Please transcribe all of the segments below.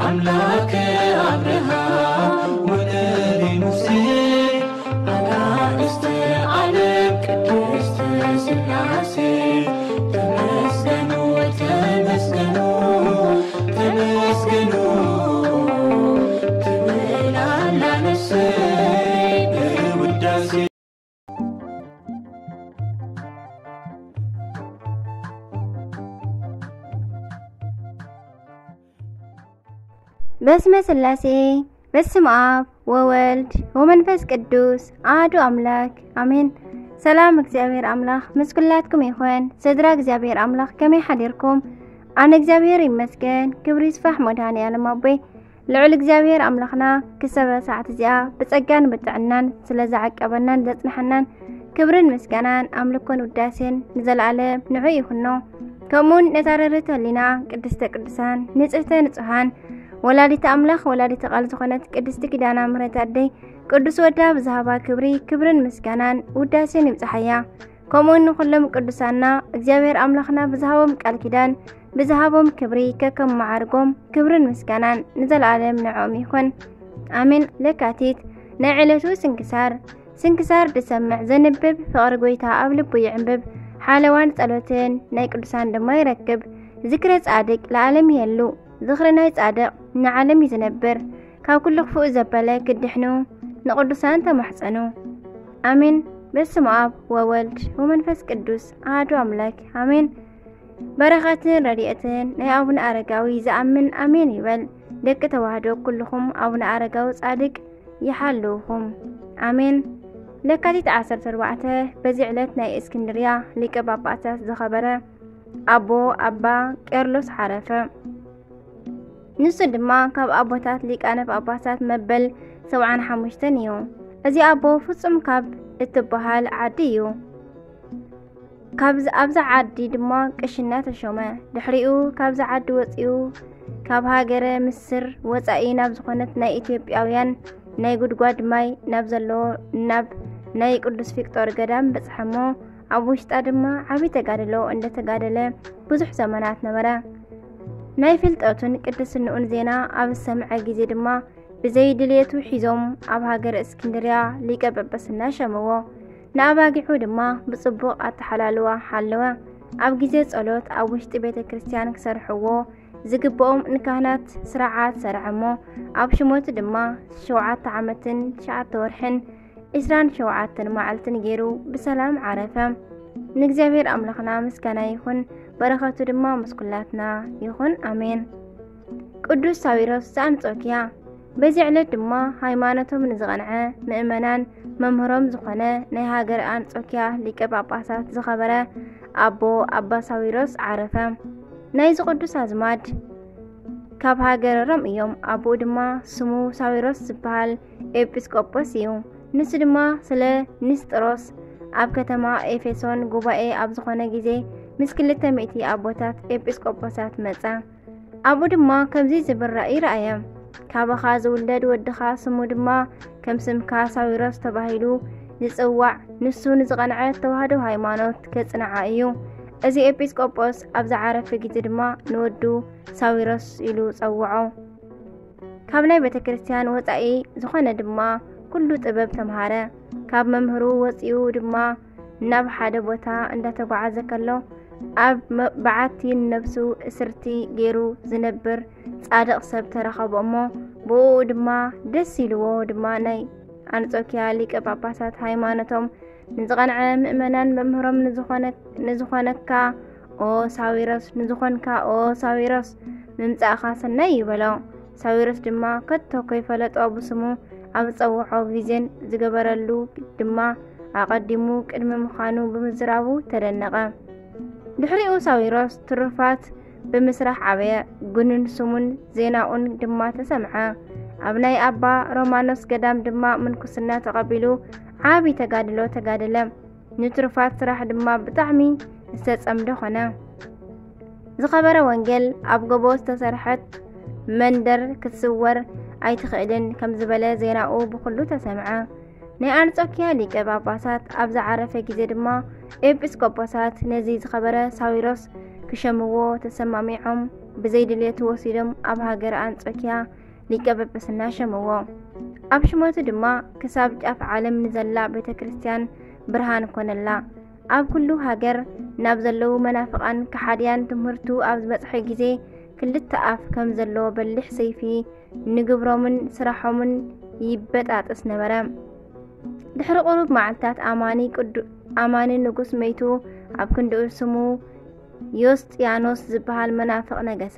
ኣምላክ ኣብርሃም ወነቢ ሙሴ ኣናእስተ ዓለም ቅድስት ስላሴ ተመስገኑ ተመስገኑ ተመስገኑ ትብል ኣላ ነፍሰይ ብውዳሴ። በስመ ስላሴ በስም ኣብ ወወልድ ወመንፈስ ቅዱስ ኣሐዱ ኣምላክ ኣሜን። ሰላም እግዚኣብሔር ኣምላኽ ምስ ኩላትኩም ይኹን። ስድራ እግዚኣብሔር ኣምላኽ ከመይ ሓዲርኩም? ኣነ እግዚኣብሔር ይመስገን፣ ክብሪ ይስፋሕ መድኃኔ ዓለም ኣቦይ። ልዑል እግዚኣብሔር ኣምላኽና ክሰበ ሰዓት እዚኣ ብጸጋን ብጥዕናን ስለ ዝዓቀበናን ዘጽንሐናን ክብርን ምስጋናን ኣምልኮን ውዳሴን ንዘለኣለም ንዑ ይኹኖ። ከምኡውን ነታ ርርት ህሊና ቅድስተ ቅዱሳን ንጽህተ ንጹሃን ወላዲተ ኣምላኽ ወላዲተ ቃል ዝኾነት ቅድስቲ ኪዳና ምሕረት ኣደይ ቅዱስ ወዳ ብዝሃባ ክብሪ ክብርን ምስጋናን ውዳሴን ይብጽሓያ። ከምኡውን ንኹሎም ቅዱሳና እግዚኣብሔር ኣምላኽና ብዝሃቦም ቃል ኪዳን ብዝሃቦም ክብሪ ከከም መዓርጎም ክብርን ምስጋናን ንዘለኣለም ንዕኦም ይኹን ኣሜን። ለካቲት ናይ ዕለቱ ስንክሳር። ስንክሳር ዝሰምዕ ዘንብብ ፍቕሪ ጎይታ ኣብ ልቡ ይዕንብብ። ሓለዋን ጸሎትን ናይ ቅዱሳን ድማ ይረክብ። ዝክረ ጻድቅ ለዓለም ይሄሉ። ዝኽሪ ናይ ጻድቕ ንዓለም እዩ ዝነብር። ካብ ኩሉ ክፉእ ዘበለ ክድሕኑ ንቕዱሳን ተማሕጸኑ። ኣሜን። በስመ ኣብ ወወልድ ወመንፈስ ቅዱስ ኣሐዱ ኣምላክ ኣሜን። በረኸትን ረድኤትን ናይ ኣቡነ ኣረጋዊ ዝኣምን ኣሜን ይበል። ደቂ ተዋህዶ ኩልኹም ኣቡነ ኣረጋዊ ጻድቅ ይሓልውኹም ኣሜን። ለካቲት ዓሰርተ ኣርባዕተ በዚ ዕለት ናይ እስክንድርያ ሊቀ ጳጳሳት ዝኸበረ ኣቦ ኣባ ቄርሎስ ዓረፈ። ንሱ ድማ ካብ ኣቦታት ሊቃነ ጳጳሳት መበል ሰብዓን ሓሙሽተን እዩ። እዚ ኣቦ ፍጹም ካብ እትበሃል ዓዲ እዩ። ካብዚ ኣብዛ ዓዲ ድማ ቅሽና ተሾመ። ድሕሪኡ ካብዛ ዓዲ ወጺኡ ካብ ሃገረ ምስር ወጻኢ ናብ ዝኾነት ናይ ኢትዮጵያውያን ናይ ጉድጓድ ማይ ናብ ዘለዎ ናብ ናይ ቅዱስ ፊቅጦር ገዳም በጽሐሞ ኣብ ውሽጣ ድማ ዓቢ ተጋድሎ እንደተጋደለ ብዙሕ ዘመናት ነበረ። ናይ ፍልጠቱን ቅድስንኡን ዜና ኣብ ዝሰምዐ ግዜ ድማ ብዘይ ድልየቱ ሒዞም ኣብ ሃገረ እስክንድርያ ሊቀ ጳጳስና ሸምዎ። ንኣባጊዑ ድማ ብጽቡቕ ኣተሓላልዋ ሓለወ። ኣብ ግዜ ጸሎት ኣብ ውሽጢ ቤተ ክርስቲያን ክሰርሕዎ ዝግብኦም ንካህናት ስርዓት ሰርዐሞ። ኣብ ሽሞቱ ድማ ሸውዓተ ዓመትን ትሽዓተ ወርሕን ዕስራን ሸውዓተን መዓልትን ገይሩ ብሰላም ዓረፈ። ንእግዚኣብሔር ኣምላኽና ምስጋና ይኹን፣ በረኸቱ ድማ ምስ ኩላትና ይኹን ኣሜን። ቅዱስ ሳዊሮስ ዘኣንጾኪያ። በዚ ዕለት ድማ ሃይማኖቶም ንዝቐንዐ ምእመናን መምህሮም ዝኾነ ናይ ሃገረ ኣንጾኪያ ሊቀ ጳጳሳት ዝኸበረ ኣቦ ኣባ ሳዊሮስ ዓረፈ። ናይዚ ቅዱስ ኣዝማድ ካብ ሃገረ ሮም እዮም። ኣቦኡ ድማ ስሙ ሳዊሮስ ዝበሃል ኤጲስቆጶስ እዩ። ንሱ ድማ ስለ ንስጥሮስ ኣብ ከተማ ኤፌሶን ጉባኤ ኣብ ዝኾነ ግዜ ምስ ክልተ ሚእቲ ኣቦታት ኤጲስቆጶሳት መጸ። ኣብኡ ድማ ከምዚ ዝብል ራእይ ረኣየ። ካባኻ ዝውለድ ወድኻ ስሙ ድማ ከም ስምካ ሳዊሮስ ተባሂሉ ዝጽዋዕ፣ ንሱ ንዝቐንዐ ተዋህዶ ሃይማኖት ከጽንዓ እዩ። እዚ ኤጲስቆጶስ ኣብ ዝዓረፈ ግዜ ድማ ንወዱ ሳዊሮስ ኢሉ ጸውዖ። ካብ ናይ ቤተ ክርስቲያን ወጻኢ ዝኾነ ድማ ኩሉ ጥበብ ተምሃረ። ካብ መምህሩ ወጺኡ ድማ ናብ ሓደ ቦታ እንዳተጓዓዘ ከሎ ኣብ መ- በዓቲ ንነብሱ እስርቲ ገይሩ ዝነብር ጻድቕ ሰብ ተረኸቦ እሞ ብኡ ድማ ደስ ኢልዎ ድማ ናይ ኣንጾኪያ ሊቀ ጳጳሳት ሃይማኖቶም ንዝቐንዐ ምእመናን መምህሮም ንዝኾነ- ንዝኾነካ ኦ ሳዊሮስ ንዝኾንካ ኦ ሳዊሮስ ምምጻእኻ ሰናይ ይበሎ። ሳዊሮስ ድማ ከቶ ከይፈለጦ ብስሙ ኣብ ዝጸውዖ ግዜን ዝገበረሉ ድማ ኣቐዲሙ ቅድሚ ምዃኑ ብምዝራቡ ተደነቐ። ድሕሪኡ ሳዊሮስ ትሩፋት ብምስራሕ ዓበየ። ግኑን ስሙን ዜናኡን ድማ ተሰምዐ። ኣብ ናይ ኣባ ሮማኖስ ገዳም ድማ ምንኩስና ተቐቢሉ ዓቢ ተጋድሎ ተጋደለ። ንትሩፋት ስራሕ ድማ ብጣዕሚ ዝተጸምደ ኾነ። ዝኸበረ ወንጌል ኣብ ጎቦ ዝተሰርሐት መንደር ክትስወር ኣይትኽእልን ከም ዝበለ ዜናኡ ብኹሉ ተሰምዐ። ናይ ኣንጾኪያ ሊቀ ጳጳሳት ኣብ ዝዓረፈ ግዜ ድማ ኤጲስቆጶሳት ነዚ ዝኸበረ ሳዊሮስ ክሸምዎ ተሰማሚዖም። ብዘይድልየቱ ወሲዶም ኣብ ሃገረ ኣንጾኪያ ሊቀ ጵጵስና ሸምዎ። ኣብ ሽመቱ ድማ ክሳብ ጫፍ ዓለም ንዘላ ቤተ ክርስቲያን ብርሃን ኮነላ። ኣብ ኩሉ ሃገር ናብ ዘለዉ መናፍቓን ከሓድያን ትምህርቱ ኣብ ዝበጽሐ ግዜ፣ ክልተ ኣፍ ከም ዘለዎ በሊሕ ሰይፊ ንግብሮምን ስራሖምን ይበጣጥስ ነበረ። ድሕሪ ቁሩብ መዓልታት ኣማኒ ቅዱ-፣ ኣማኒ ንጉስ መይቱ፣ ኣብ ክንድኡ ስሙ ዮስጥያኖስ ዝበሃል መናፍቕ ነገሰ።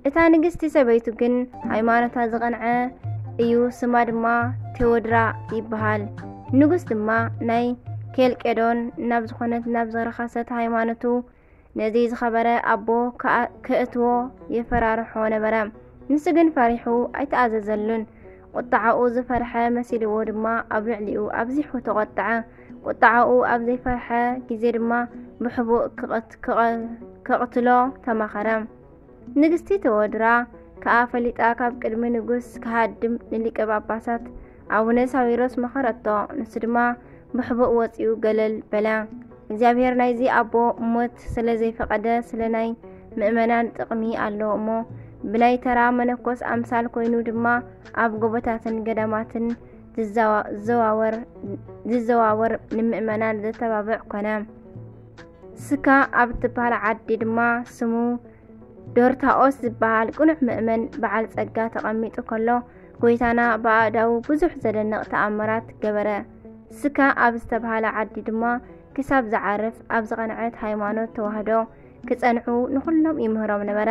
እታ ንግስቲ ሰበይቱ ግን ሃይማኖታ ዝቐንዐ እዩ፣ ስማ ድማ ቴዎድራ ይበሃል። ንጉስ ድማ ናይ ኬልቄዶን ናብ ዝኾነት ናብ ዝረኸሰት ሃይማኖቱ ነዚ ዝኸበረ ኣቦ ከኣ-፣ ከእትዎ የፈራርሖ ነበረ። ንሱ ግን ፈሪሑ ኣይተኣዘዘሉን። ቁጣዓኡ ዝፈርሐ መሲልዎ ድማ ኣብ ልዕሊኡ ኣብዚሑ ተቖጥዐ። ቁጣዓኡ ኣብ ዘይፈርሐ ግዜ ድማ ብሕቡእ ክቐት-፣ ክቐ-፣ ከቕትሎ ተማኸረ። ንግስቲ ቴዎድራ ከኣ ፈሊጣ ካብ ቅድሚ ንጉስ ክሃድም ንሊቀ ጳጳሳት ኣቡነ ሳዊሮስ መኸረቶ። ንሱ ድማ ብሕቡእ ወጺኡ ገለል በለ። እግዚኣብሔር ናይዚ ኣቦ ሞት ስለ ዘይፈቐደ ስለ ናይ ምእመናን ጥቕሚ ኣሎ እሞ፣ ብናይ ተራ መነኮስ ኣምሳል ኮይኑ ድማ ኣብ ጎቦታትን ገዳማትን ዝዘዋ-፣ ዝዘዋወር፣ ዝዘዋወር ንምእመናን ዘተባብዕ ኮነ። ስካ ኣብ እትበሃል ዓዲ ድማ ስሙ ዶርታኦስ ዝበሃል ቅኑዕ ምእመን በዓል ጸጋ ተቐሚጡ ከሎ፣ ጎይታና ብኣእዳዉ ብዙሕ ዘደንቕ ተኣምራት ገበረ። ስካ ኣብ ዝተባህለ ዓዲ ድማ ክሳብ ዝዓርፍ ኣብ ዝቐንዐት ሃይማኖት ተዋህዶ ክጸንዑ ንኹሎም ይምህሮም ነበረ።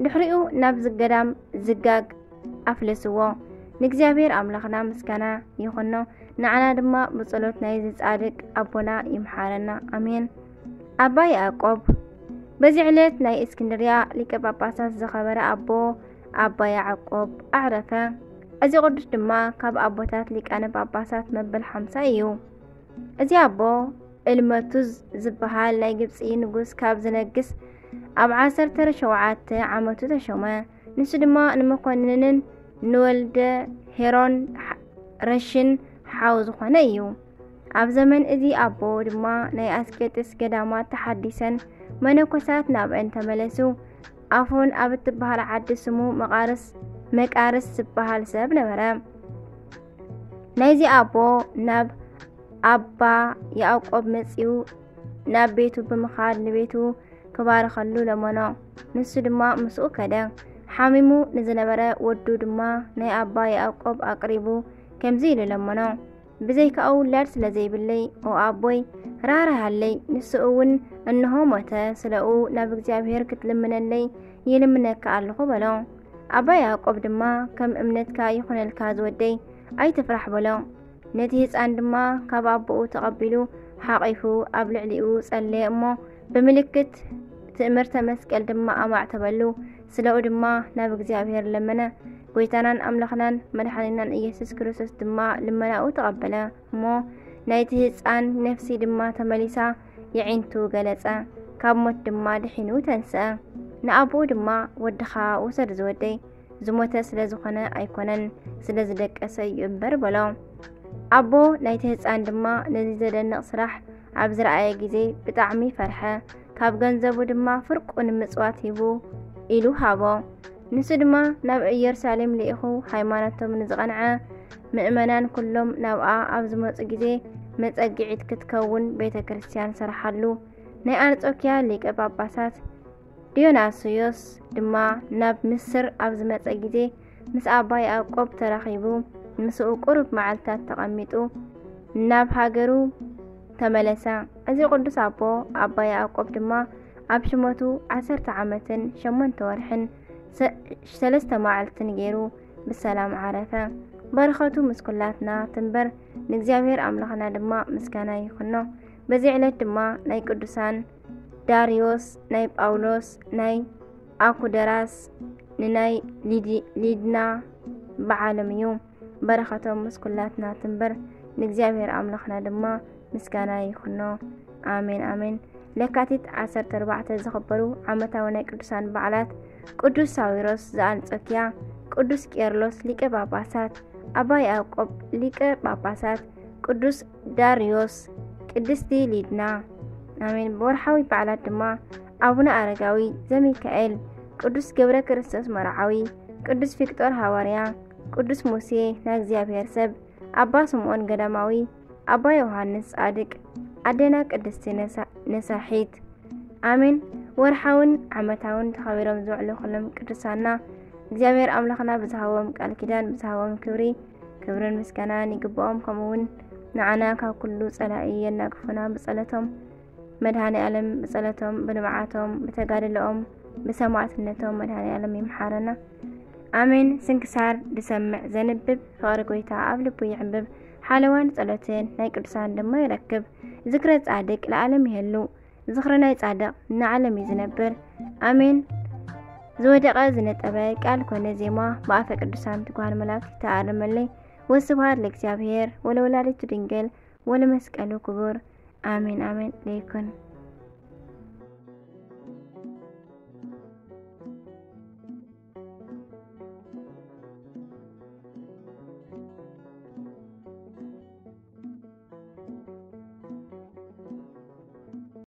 ድሕሪኡ ናብ ዝገዳም ዝጋግ ኣፍለስዎ። ንእግዚኣብሔር ኣምላኽና ምስጋና ይኹኖ፣ ንዓና ድማ ብጸሎት ናይዚ ጻድቅ ኣቦና ይምሓረና። ኣሜን። ኣባ ያዕቆብ። በዚ ዕለት ናይ እስክንድርያ ሊቀ ጳጳሳት ዝኸበረ ኣቦ ኣባ ያዕቆብ ኣዕረፈ። እዚ ቅዱስ ድማ ካብ ኣቦታት ሊቃነ ጳጳሳት መበል ሓምሳ እዩ። እዚ ኣቦ እልመቱዝ ዝበሃል ናይ ግብጺ ንጉስ ካብ ዝነግስ ኣብ ዓሰርተ ሸውዓተ ዓመቱ ተሾመ። ንሱ ድማ ንመኮንንን ንወልደ ሄሮን ሓ-፣ ረሽን ሓው ዝኾነ እዩ። ኣብ ዘመን እዚ ኣቦ ድማ ናይ ኣስቄጥስ ገዳማት ተሓዲሰን መነኮሳት ናብአን ተመለሱ። ኣፎን ኣብ እትበሃል ዓዲ ስሙ መቃርስ፣ መቃርስ ዝበሃል ሰብ ነበረ። ናይዚ ኣቦ ናብ ኣባ ያዕቆብ መጺኡ ናብ ቤቱ ብምኻድ ንቤቱ ክባርኸሉ ለመኖ። ንሱ ድማ ምስኡ ከደ። ሓሚሙ ንዝነበረ ወዱ ድማ ናይ ኣባ ያዕቆብ ኣቅሪቡ ከምዚ ኢሉ ለመኖ። ብዘይካኡ ውላድ ስለ ዘይብለይ፣ ኦ ኣቦይ፣ ራህራሃለይ። ንሱ እውን እንሆ ሞተ፣ ስለኡ ናብ እግዚኣብሔር ክትልምነለይ ይልምነካ ኣለኹ በሎ። ኣባ ያዕቆብ ድማ ከም እምነትካ ይኹነልካ ዝወደይ፣ ኣይትፍራሕ በሎ። ነቲ ህፃን ድማ ካብ ኣቦኡ ተቐቢሉ ሓቒፉ ኣብ ልዕሊኡ ጸለየ እሞ ብምልክት ትእምርተ መስቀል ድማ ኣማዕተበሉ። ስለኡ ድማ ናብ እግዚኣብሔር ለመነ። ጎይታናን ኣምላኽናን መድሓኒናን ኢየሱስ ክርስቶስ ድማ ልመናኡ ተቐበለ እሞ ናይቲ ህፃን ነፍሲ ድማ ተመሊሳ የዒንቱ ገለጸ። ካብ ሞት ድማ ድሒኑ ተንስአ። ንኣቦኡ ድማ ወድኻ ውሰድ ዝወደይ፣ ዝሞተ ስለ ዝኾነ ኣይኮነን፣ ስለ ዝደቀሰ እዩ እምበር በሎ። ኣቦ ናይቲ ህፃን ድማ ነዚ ዘደንቕ ስራሕ ኣብ ዝረኣየ ግዜ ብጣዕሚ ፈርሐ። ካብ ገንዘቡ ድማ ፍርቁ ንምጽዋት ሂቡ ኢሉ ሃቦ። ንሱ ድማ ናብ ኢየሩሳሌም ልኢኹ ሃይማኖቶም ንዝቐንዐ ምእመናን ኩሎም ናብኣ ኣብ ዝመጹ ግዜ መጸግዒት ክትከውን ቤተ ክርስቲያን ሰርሓሉ። ናይ ኣንጾኪያ ሊቀ ጳጳሳት ዲዮናስዮስ ድማ ናብ ምስር ኣብ ዝመጸ ግዜ ምስ ኣባ ያዕቆብ ተራኺቡ ምስኡ ቁሩብ መዓልታት ተቐሚጡ ናብ ሃገሩ ተመለሰ። እዚ ቅዱስ ኣቦ ኣባ ያዕቆብ ድማ ኣብ ሽመቱ ዓሰርተ ዓመትን ሸሞንተ ወርሕን ሰ-፣ ሰለስተ መዓልትን ገይሩ ብሰላም ዓረፈ። በረኸቱ ምስ ኩላትና ትንበር፣ ንእግዚኣብሔር ኣምላኽና ድማ ምስጋና ይኹኖ። በዚ ዕለት ድማ ናይ ቅዱሳን ዳርዮስ፣ ናይ ጳውሎስ፣ ናይ ኣኩደራስ፣ ንናይ ሊዲ-፣ ሊድና በዓሎም እዩ። በረኸቶም ምስ ኩላትና ትንበር፣ ንእግዚኣብሔር ኣምላኽና ድማ ምስጋና ይኹኖ። ኣሜን፣ ኣሜን። ለካቲት ዓሰርተ ኣርባዕተ ዝኽበሩ ዓመታዊ ናይ ቅዱሳን በዓላት፣ ቅዱስ ሳዊሮስ ዘኣንጾኪያ፣ ቅዱስ ቄርሎስ ሊቀ ጳጳሳት፣ ኣባ ያዕቆብ ሊቀ ጳጳሳት፣ ቅዱስ ዳርዮስ፣ ቅድስቲ ሊድና። ኣሜን። ብወርሓዊ በዓላት ድማ ኣቡነ ኣረጋዊ ዘሚካኤል፣ ቅዱስ ገብረ ክርስቶስ መርዓዊ፣ ቅዱስ ፊቅጦር ሃዋርያ፣ ቅዱስ ሙሴ ናይ እግዚኣብሔር ሰብ፣ ኣባ ስምዖን ገዳማዊ፣ ኣባ ዮሃንስ ጻድቅ፣ ኣዴና ቅድስቲ ነሳ- ነሳሒት። ኣሜን። ወርሓውን ዓመታውን ተኸቢሮም ዝውዕሉ ኩሎም ቅዱሳና እግዚኣብሔር ኣምላኽና ብዝሃቦም ቃል ኪዳን ብዝሃቦም ክብሪ ክብርን ምስጋናን ይግብኦም። ከምኡ እውን ንዓና ካብ ኩሉ ጸላኢ የናግፉና ብጸሎቶም። መድኃኔ ዓለም ብጸሎቶም፣ ብንብዓቶም፣ ብተጋድሎኦም፣ ብሰማዕትነቶም መድኃኔ ዓለም ይምሓረና። ኣሜን። ስንክሳር ዝሰምዕ ዘንብብ ፍቕሪ ጎይታ ኣብ ልቡ ይዕንብብ። ሓለዋን ጸሎትን ናይ ቅዱሳን ድማ ይረክብ። ዝክረ ጻድቅ ለዓለም ይህሉ። ዝኽሪ ናይ ጻድቕ ንዓለም እዩ ዝነብር። ኣሜን። ዝወደቐ ዝነጠበ ቃል ኮነ ዜማ ብኣፈ ቅዱሳን ትጓሃን መላእክት ይተኣረመለይ። ወስብሐት ለእግዚኣብሔር ወለወላዲቱ ድንግል ወለመስቀሉ ክቡር። ኣሜን ኣሜን ለይኩን።